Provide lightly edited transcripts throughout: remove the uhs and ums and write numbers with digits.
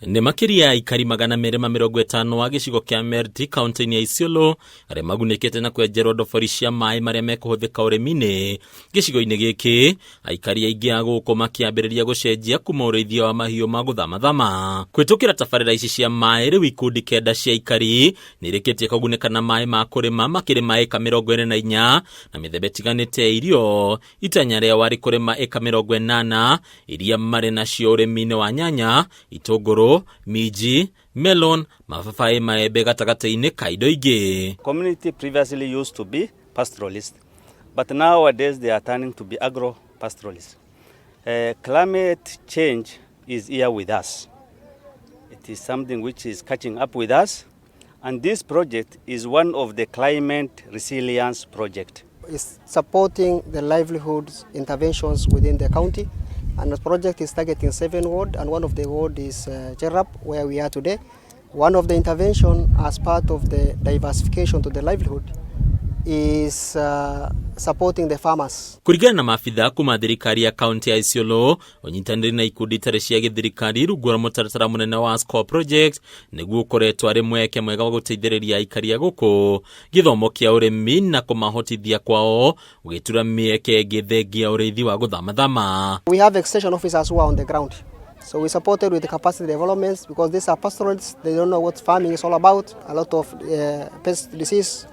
Nĩ makĩria ya aikari 250 wa gĩcigo kĩa Merti kaunti-inĩ ya Isiolo arĩa magunĩkĩte na kwenjerwo ndobori cia maĩ marĩa mekũhũthĩka ũrĩmi-inĩ gĩcigo-inĩ gĩkĩ. Aikari aingĩ a gũkũ makĩambĩrĩria gũcenjia kuma ũrĩithia wa mahiũ ma gũthamathama kũhĩtũkĩra tabarĩra ici cia maĩ. Rĩu ikundi 9 cia aikari nĩ irĩkĩtie kũgunĩka na maĩ ma kũrĩma, makĩrĩma ĩka 44 na mĩthemba ĩtiganĩte ya irio. Itanya rĩao arĩ kũrĩma ĩka 80 iria marĩ nacio ũrĩmi-inĩ wa nyanya, itũngũrũ, minji, melon, mababaĩ, maembe gatagatĩ-inĩ ka indo ingĩ. Community previously used to be pastoralists, but nowadays they are turning to be agro-pastoralists. Climate change is here with us. It is something which is catching up with us, and this project is one of the climate resilience project. Is supporting the livelihoods interventions within the county, and the project is targeting 7 ward, and one of the ward is Cherab, where we are today. One of the intervention as part of the diversification to the livelihood is supporting the farmers. Kũringana na maabitha kuma thirikari ya kaunti ya Isiolo, ũnyitanĩri na ikundi itarĩ cia gĩthirikari rungu rwa mũtaratara mũnene wa SCORE project nĩguo ũkoretwo arĩ mweke mwega wa gũteithĩrĩria aikari a gũkũ gĩthomo kĩa ũrĩmi na kũmahotithia kwao gũgĩtura mĩeke ĩngĩ thengia ũrĩithi wa gũthamathama. We have extension officers who are on the ground. So we supported with the capacity developments because these are pastoralists, they don't know what farming is all about, a lot of pest disease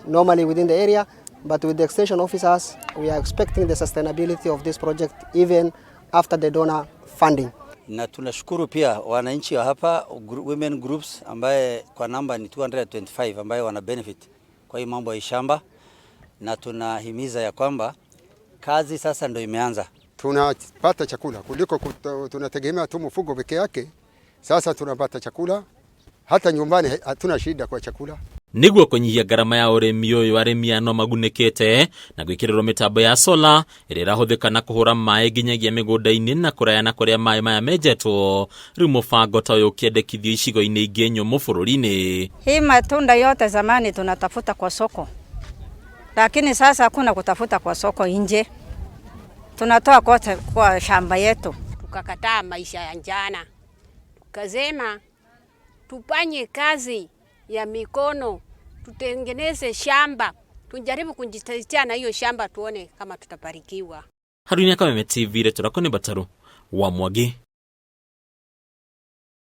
normally within the area. But with the extension officers, we are expecting the sustainability of this project even after the donor funding. Na tunashukuru pia wananchi wa hapa, women groups ambaye kwa namba ni 225 ambaye wana benefit kwa hii mambo ya shamba, na tunahimiza ya kwamba kazi sasa ndio imeanza. Tunapata chakula kuliko tunategemea tu mfugo peke yake. Sasa tunapata chakula hata nyumbani, hatuna shida kwa chakula. Nĩguo kũnyihia ngarama ya ũrĩmi ũyũ, arĩmi aya no magunĩkĩte na gwĩkĩrĩrwo mĩtambo ya sola ĩrĩa ĩrahũthĩka na kũhũra maĩ nginyagia mĩgũnda-inĩ na kũraya na kũrĩa maĩ maya menjetwo. Rĩu mũbango ta ũyũ ũkĩendekithio icigo-inĩ ingĩ nyũmũ bũrũri-inĩ. Hii matunda yote zamani tunatafuta kwa soko, lakini sasa hakuna kutafuta kwa soko nje, tunatoa kote kwa shamba yetu. Tukakataa maisha ya njana, tukasema tufanye kazi ya mikono, tutengeneze shamba, tujaribu kujitetea na hiyo shamba, tuone kama tutabarikiwa. Haruni Kameme TV, Retũrako nĩ Bataru wa Mwangi.